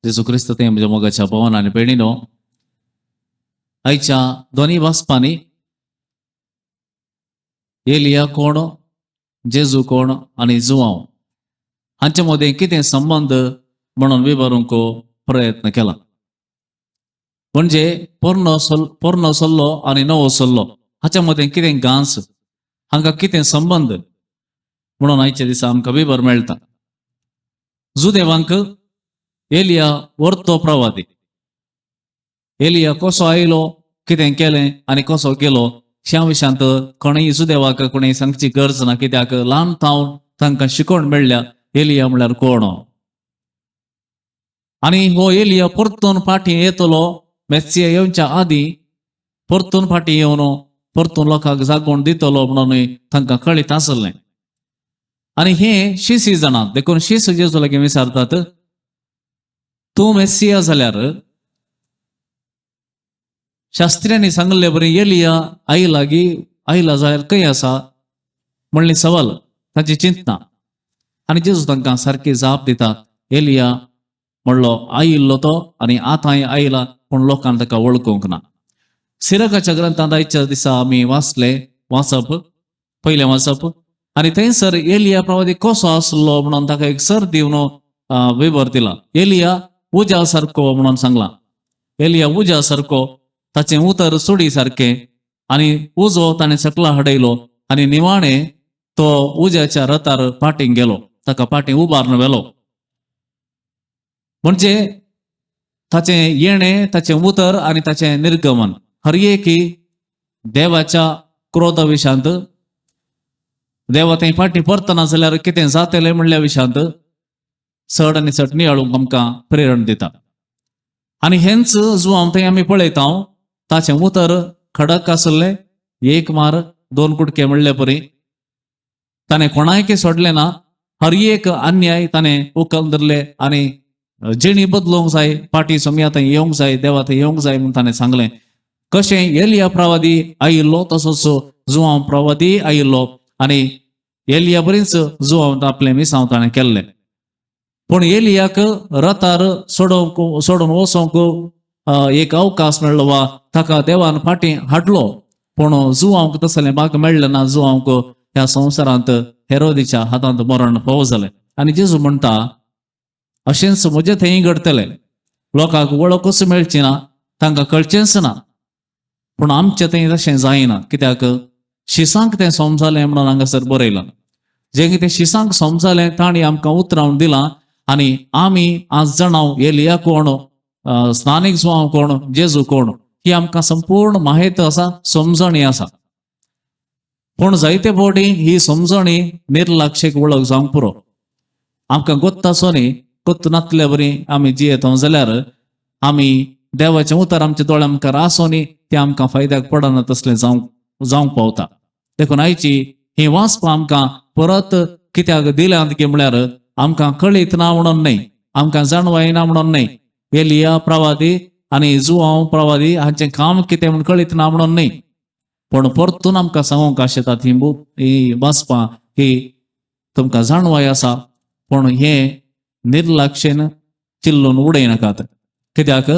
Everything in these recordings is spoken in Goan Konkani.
जेजू क्रिस्त ते म्हज्या मोगाच्या भवन आनी भयणीनो, आयच्या दोनूय वाचपांनी एलिया कोण, जेजू कोण आनी जुवांव हांचे मदें कितें संबंद म्हणून विवरूंक प्रयत्न केला. म्हणजे पोरणो सल्लो आनी नवो सल्लो हाच्या मदें कितें गांस, हांकां कितें संबंद म्हणून आयच्या दिसा आमकां विवर मेळटा. जुदेवांक एलिया वर्तो प्रवादी, एलिया कसो आयलो, कितें केलें आनी कसो गेलो ह्या विशयांत कोणूय जुदेवाक कोणूय सांगची गरज ना, कित्याक ल्हान थावन तांकां शिकवण मेळ्ळ्या एलिया म्हणल्यार कोण. आनी हो एलिया परतून फाटीं येतलो, मेस्सिया येवच्या आदीं परतून फाटीं येवन परतून लोकांक जागोवन दितलो म्हणून तांकां कळीत आसलें. आनी हे शिसी जाणात, देखून शीस जेजू लागीं विचारतात, तूं मेस्सिया जाल्यार शास्त्र्यांनी सांगले बरी एलिया आयला गी, आयला जाल्यार खंय आसा म्हणली सवाल, तांची चिंतना. आनी जेजू तांकां सारकी जाप दिता, एलिया म्हणलो आयिल्लो तो आनी आतांय आयला, पूण लोकांक ताका वळखूंक ना. सिरकाच्या ग्रंथांत आयच्या दिसा आमी वाचले वाचप, पयलें वाचप, आनी थंयसर एलिया प्रवादी कसो आसलो म्हणून ताका एक सर दिवन विवर दिला. एलिया उज्या सारको म्हणून सांगला. एलिया उज्या सारको, ताचें उतर सुडी सारकें, आनी उजो ताणें सकला हाडयलो आनी निवाणे तो उज्याच्या रथार फाटीं गेलो, ताका फाटीं उबारून व्हेलो. म्हणजे ताचें येणें, ताचें उतर आनी ताचें निर्गमन हर एकी देवाच्या क्रोधा विशांत, देवा थंय फाटीं परतना जाल्यार कितें जातलें म्हणल्या विशांत चड आनी चड नियाळूंक आमकां प्रेरण दिता. आनी हेंच जुवांव थंय आमी पळयता, ताचें उतर खडक आसलें, एक मार दोन कुडके म्हणले परी ताणें कोणायकी सोडलें ना. हर एक अन्याय ताणें उखल धरले आनी जिणी बदलूंक जाय, फाटीं सोमया थंय येवंक जाय, देवा थंय येवंक जाय म्हूण ताणें सांगलें. कशें एलिया प्रवादी आयिल्लो तसोच जुवांव प्रवादी आयिल्लो आनी एलिया बरीच जुवांव आपलें मिसांव ताणें केल्लें. पूण एलियाक रथार सोडोवंक सोडून वचोंक एक अवकाश मेळ्ळो वा ताका देवान फाटीं हाडलो, पूण जुवांक तसलें भाग मेळ्ळें ना. जुवांक ह्या संवसारांत हेरोदीच्या हातांत मरण फावो जालें. आनी जेजू म्हणटा, अशेंच म्हजें थंय घडटलें, लोकांक वळखूच मेळची ना, तांकां कळचेंच ना. पूण आमचें थंय तशें जायना, कित्याक शिसांक तें समजालें म्हणून हांगासर बरयलां. जें कितें शिसांक समजालें तांणी आमकां उतरावन दिलां आनी आमी आज जाणाव एलिया कोण, स्नानीक जुवांव कोण, जेजू कोण, ही आमकां संपूर्ण माहिती आसा, समजणी आसा. पूण जायते फावटी ही समजणी निर्लक्षेक वळख जावंक पुरो. आमकां गोत्त आसो न्ही, गोत्त नातले बरी आमी जियेता जाल्यार आमी देवाचें उतर आमच्या दोळ्या मुखार आसो न्ही, तें आमकां फायद्याक पडना तसलें जावंक जावंक पावता. देखून आयची ही वाचपां आमकां परत कित्याक दिल्यांत की म्हळ्यार आमकां कळीत ना म्हणून न्हय, आमकां जाणवाय ना म्हणून न्हय, एलिया प्रवादी आनी जुवांव प्रवादी हांचें काम कितें म्हूण कळीत ना म्हणून न्हय, पूण परतून आमकां सांगूंक आशेतात ही बूक, ही वाचपां की तुमकां जाणवाय आसा, पूण हें निर्लक्षेन चिल्लून उडयनाकात, कित्याक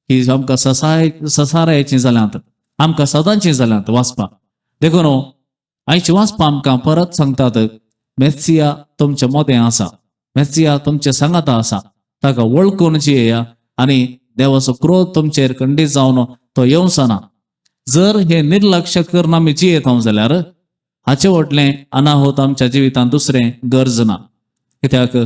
ही आमकां ससाय ससारायचीं जाल्यांत, आमकां सदांचीं जाल्यांत वाचपां. देखून आयची वाचपां आमकां परत सांगतात, मेस्सिया तुमचे मोदें आसा, मेस्सिया तुमचे सांगाता आसा, ताका वळखून जियेया आनी देवाचो क्रोध तुमचेर खंडीत जावन तो येवचो ना. जर हे निर्लक्ष करून आमी जियेता जाल्यार हाचे व्हडलें अनाहत आमच्या जिवितांत दुसरें गरज ना, कित्याक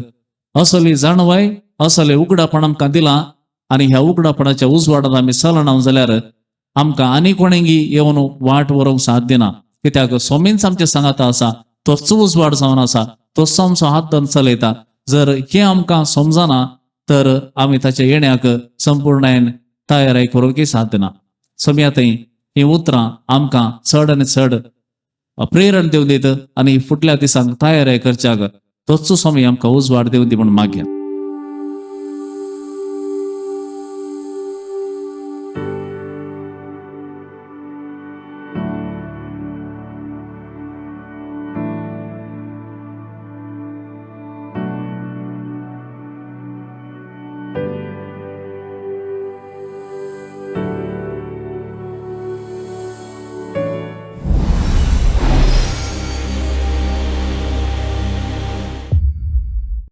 असली जाणवाय, असलें उगडापण आमकां दिलां आनी ह्या उगडापणाच्या उजवाडांत आमी चलना जाल्यार आमकां आनी कोणेंगी येवन वाट व्हरूंक साथ दिना, कित्याक स्वामींच आमच्या सांगाता आसा, तोच उजवाड जावन आसा, तोच आमचो हात धरून चलयता. जर हें आमकां समजना तर आमी ताच्या येण्याक संपूर्णायन तयारी करूंकय साथ दिना. सोम्या थंय हीं उतरां आमकां चड आनी चड प्रेरण दिवन दित आनी फुडल्या दिसांक तयारी करच्याक तोच स्वामी आमकां उजवाड दिवन दी म्हूण मागया.